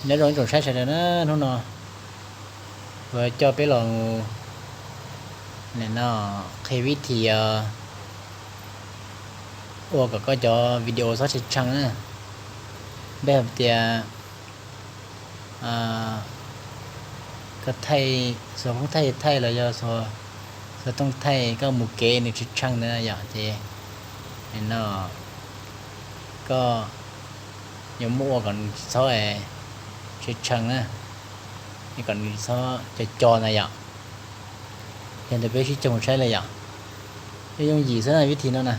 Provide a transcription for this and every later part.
Nyob zoo ib tsoom saib sawv daws na, hnub no kuv coj peb los nim no qhia vib thim ua kom koj cov video txhob tshee tshee na. Npej hais tias koj thaij, xuas phoob thaij thaij los yog xuas tooj thaij koj mus kev nws tshee tshee ntawd yom, ces nim no koj yuav muab ua kom nws tsis txhob tshee tshee na, kom nws tsis txhob co co na yom. Yog ntawd peb sib koom saib li yom. Yooj yooj yim xwb na vib thim no na.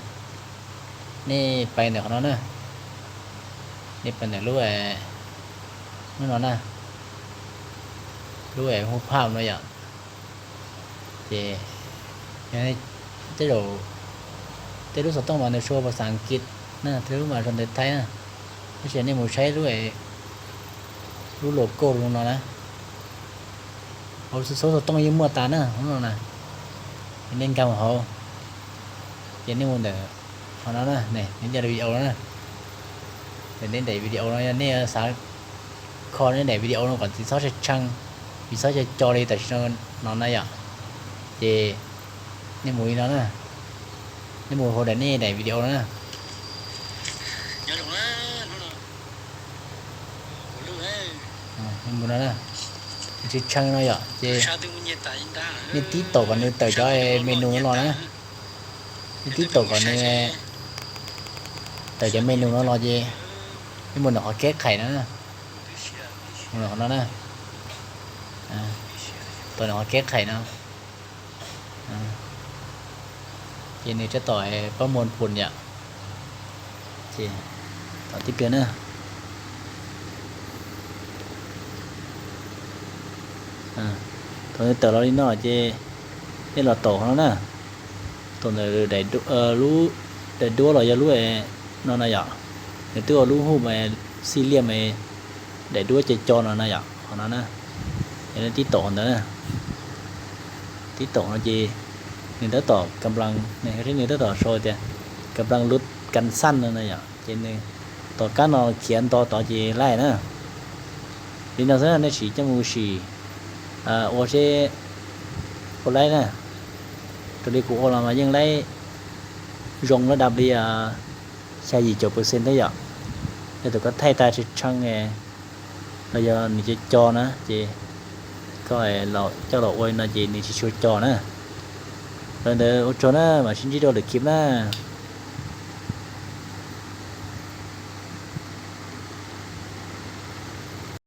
Nej pais ntawm qhov no na, nej pais ntawm lub, lub no na, lub hu phaj no yom. Ces tej zaum tej lub xov tooj mas nws sau phas xas Askiv na, tej lub mas sau ntawv Thaib na, tab sis nej mus saib lub, lub logo no na, hauv xov tooj yeej muaj tas na, lub no na. Ces nej nkag mus hauv, ces nej mus ntawm qhov no na, nej ncav video no na. Ces nej daim video no yog nej xav kho nej daim video no kom tsis txhob tshee tshee, tsis txhob co co li tam sim no na yom, ces nej mus li no na, nej mus hauv daim nej daim video no na. Mus no na, tshee tshee no yom, ces nej tib taum kom nws tawm cov menu no los na. Nej tib taum kom nws tawm cov menu no los ces nej mus ntawm qhov keb qhais no, mus ntawm qhov no na, tau ntawm qhov keb qhais no, ces nws tab tom pab muag pum yom. Ces tom tib pliag na, thaum nws tawm los li no ces nej los taum qhov no na, taum ntawm lub daim duab los yog lub no na yom. Nws twb ua lub hu mas xij liaj mas daim duab co co no na yom, qhov no na. Ces nej tib taum qhov ntawd na, tib taum no ces nws tab tom kam nplas, nws tab tom sau tias kam nplas lub kas xaj no na yom, ces nws tom kab no khiav nto tod ces laij na. Li no xwb nej sim coj mus sim ua seb puas laij na. Raws li kuv ua los mas yeej laij zoo lab dab li xya yim caum percent thiab yom. Yog tias koj thaij tag tshee tshee los yog nws co co na ces koj coj los ua li no ces nws tsis tshua co na. Li ntawd ua tsaug na, mam sib ntsib rau lwm clip na.